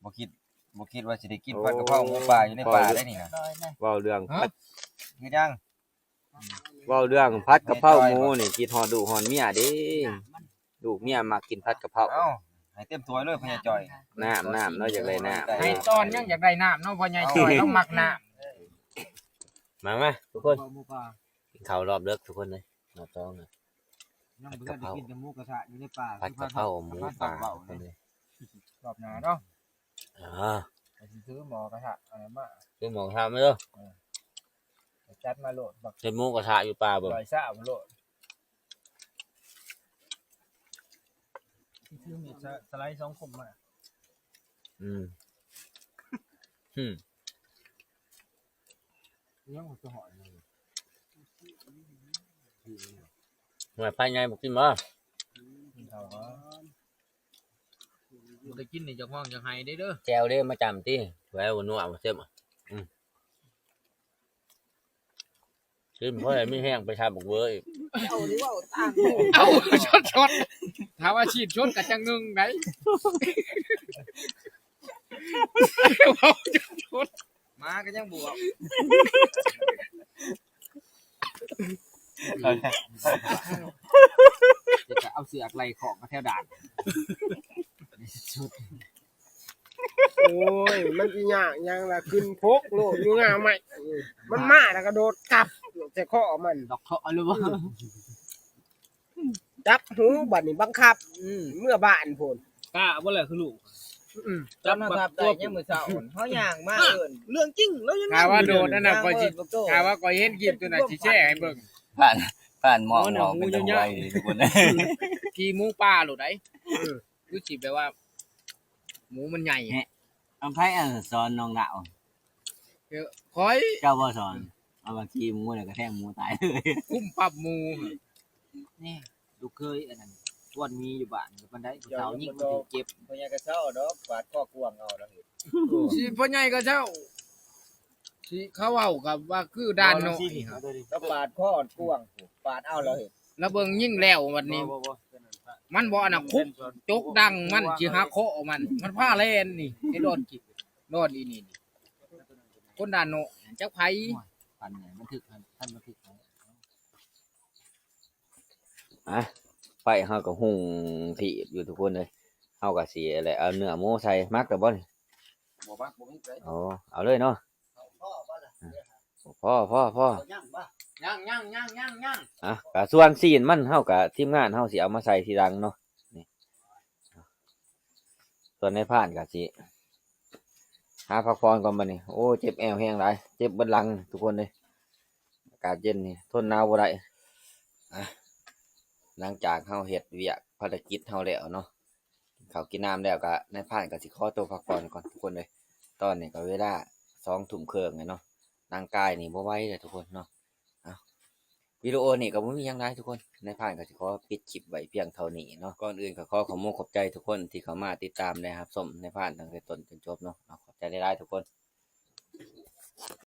ບໍ່ຄິດ ບໍ່ຄິດວ່າຊິໄດ້ກິນ ໂອ້ ຜັດກະເພົາໝູປ່າຢູ່ໃນປ່າໄດ້ນີ້ນະ ເວົ້າເລື່ອງ ຮະ? ຜັດ ເຮັດຫຍັງ? ເວົ້າເລື່ອງຜັດກະເພົາໝູນີ້ ຄິດຮອດລູກຮອດເມຍເດ້ ລູກເມຍມັກກິນຜັດກະເພົາ ເອົ້າ ໃຫ້ເຕັມຖ້ວຍເລີຍພໍ່ໃຫຍ່ຈ່ອຍ ນ້ຳ ນ້ຳ ເນາະ ຢາກໄດ້ນ້ຳ ໃຫ້ຕອນຍັງຢາກໄດ້ນ້ຳເນາະ ພໍ່ໃຫຍ່ຈ່ອຍ ເອົ້າ ລາວມັກນ້ຳ ມາ ມາ ທຸກຄົນ ເຂົ້າໝູປ່າ ກິນເຂົ້າລອບເດິກທຸກຄົນເອີຍ ລອບສອງນະ ຍັງບໍ່ທັນໄດ້ກິນແຕ່ໝູກະທະຢູ່ໃນປ່າ ຜັດກະເພົາໝູປ່າ ທຸກຄົນເອີຍ ລອບໜ້າເນາະ ອ່າ ໄປຊິຊື້ໝໍກະທະອັນນັ້ນມາ ຊື້ໝໍກະທະມາເດີ ເອີ ຈັດມາໂລດ ບັກ ເຮັດໝູກະທະຢູ່ປ່າເບິ່ງ ຮ້ອຍຊາວໂລດ ຊິຖືມີດສະ ສະໄລສອງຄົມມາ ອືມ ອືມ ຍັງບໍ່ທັນຮອດເລີຍ ຫວຍ ພາຍໃຫຍ່ບໍ່ກິນບໍ່? ກິນເຂົ້າກ່ອນ ບໍ່ໄດ້ກິນນີ້ຢາກຮ້ອງຢາກໄຫ້ເດ້ເດີ ແຈ່ວເດ້ ມາຈ້ຳຕິ ແຫວວນົວເຊັບ ອືມ ກິນພໍໃຫ້ມີແຮງໄປທຳບັກເວີອີກ ເອົາ ຖ້າວ່າຊີ້ນຊົນກໍຈະງຶງໄດ໋ ເວົ້າຈົນຊົນ ໝາກໍຍັງບວກ ເອົາເຊືອກໄລ່ຂອງມາແຖວດ່ານ ໂອ້ຍ ມັນຊິຍາກຫຍັງລະ ຂຶ້ນພົກໂລດຢູ່ງ່າໄມ້ ມັນມາແລ້ວກະໂດດກັບໃສ່ຄໍມັນ ດອກເຄາະຫຼືບໍ່? ຈັບຫູ ບາດນີ້ບັງຄັບ ອືມ ເມືອບ້ານພຸ້ນ ກ້າບໍ່ແຫຼະຄືລູກ ອືມ ຈັບມາຂັບໄດ້ຍາມມື້ເຊົ້າ ເຮົາຍ່າງມາເອີ້ນ ເລື່ອງຈິງ ລາວຍັງ ຖ້າວ່າໂດດນັ້ນນະ ຂ້ອຍຊິ ຖ້າວ່າຂ້ອຍເຫັນຄລິບຕົວນັ້ນຊິແຊໃຫ້ເບິ່ງ ຜ່ານ ຜ່ານໝໍ ໂອ້ຍ ເນາະ ເປັນຕາໄວເດ້ທຸກຄົນ ຂີ່ໝູປ່າໂລດໃດ ເອີ ຄືຊິແບບວ່າ ໝູມັນໃຫຍ່ ເອີ ໃຜສອນນ້ອງດາວ? ຂ້ອຍ ເຈົ້າບໍ່ສອນ ເອົາມາຂີ່ໝູແລ້ວກະແທງໝູຕາຍເລີຍ ຄຸ້ມປັບໝູ ນີ້ ລູກເຂີຍອັນນັ້ນ ກວນໝີຢູ່ບ້ານ ປານໃດ ຜູ້ສາວຍິງມັນຖືກເຈັບ ພໍ່ໃຫຍ່ກະເຊົາດອກ ປາດຄໍກວາງເອົາລະເຮັດ ຊິພໍ່ໃຫຍ່ກະເຊົາ ຊິເຂົາເວົ້າກັບວ່າຄືດ່ານເນາະ ປາດຄໍກວາງ ປາດເອົາລະເຮັດ ລະເບິ່ງຍິງແລ້ວບັດນີ້ ມັນບໍ່ອັນນະຄຸບ ຈົກດັງມັນຊິຫັກຄໍມັນ ມັນພາແລ່ນນີ້ ໄອ້ດອນກິນ ດອນອີນີ້ນີ້ ຄົນດ່ານເນາະ ຈັກໃຜ ໂອ້ຍ ພັນນີ້ມັນຖືກ ພັນ ພັນມັນຖືກ ອະ ໄຟເຮົາກໍຮຸ່ງຖີບຢູ່ທຸກຄົນເອີຍ ເຮົາກໍຊິແຫຼະ ເອົາເນື້ອໝູໃສ່ ໝັກແລ້ວບໍ່ນີ້? ບໍ່ໝັກ ບໍ່ມີໃສ່ ອໍ ເອົາເລີຍເນາະ ພໍ ພໍ ພໍ ພໍ ເອົາຍັງບໍ່? ຍັງ ຍັງ ຍັງ ຍັງ ຍັງ ອະ ກະສ່ວນຊີ້ນມັນ ເຮົາກະ ທີມງານເຮົາຊິເອົາມາໃສ່ທີຫຼັງເນາະ ນີ້ ສ່ວນນາຍພານກໍຊິຫາພັກຜ່ອນກ່ອນບັດນີ້ ໂອ້ ເຈັບແອວແຮງຫຼາຍ ເຈັບເບິດຫຼັງທຸກຄົນເອີຍ ອາກາດເຢັນນີ້ທົນໜາວບໍ່ໄດ້ ອະ ຫຼັງຈາກເຮົາເຮັດວຽກພາລະກິດເຮົາແລ້ວເນາະ ກິນເຂົ້າກິນນ້ຳແລ້ວກໍ ນາຍພານກໍຊິຂໍຕົວພັກຜ່ອນກ່ອນທຸກຄົນເອີຍ ຕອນນີ້ກໍເວລາສອງທຸ່ມເຄິ່ງແລ້ວເນາະ ຮ່າງກາຍນີ້ບໍ່ໄຫວແລ້ວທຸກຄົນເນາະ ເອົາ ວິດີໂອນີ້ກໍບໍ່ມີຫຍັງຫຼາຍທຸກຄົນ ນາຍພານກໍຊິຂໍປິດຄລິບໄວ້ພຽງເທົ່ານີ້ເນາະ ກ່ອນອື່ນກໍຂໍຂອບມຸກຂອບໃຈທຸກຄົນທີ່ເຂົ້າມາຕິດຕາມ ແລະ ຮັບຊົມນາຍພານຕັ້ງແຕ່ຕົ້ນຈົນຈົບເນາະ ເອົາ ຂອບໃຈຫຼາຍໆທຸກຄົນ.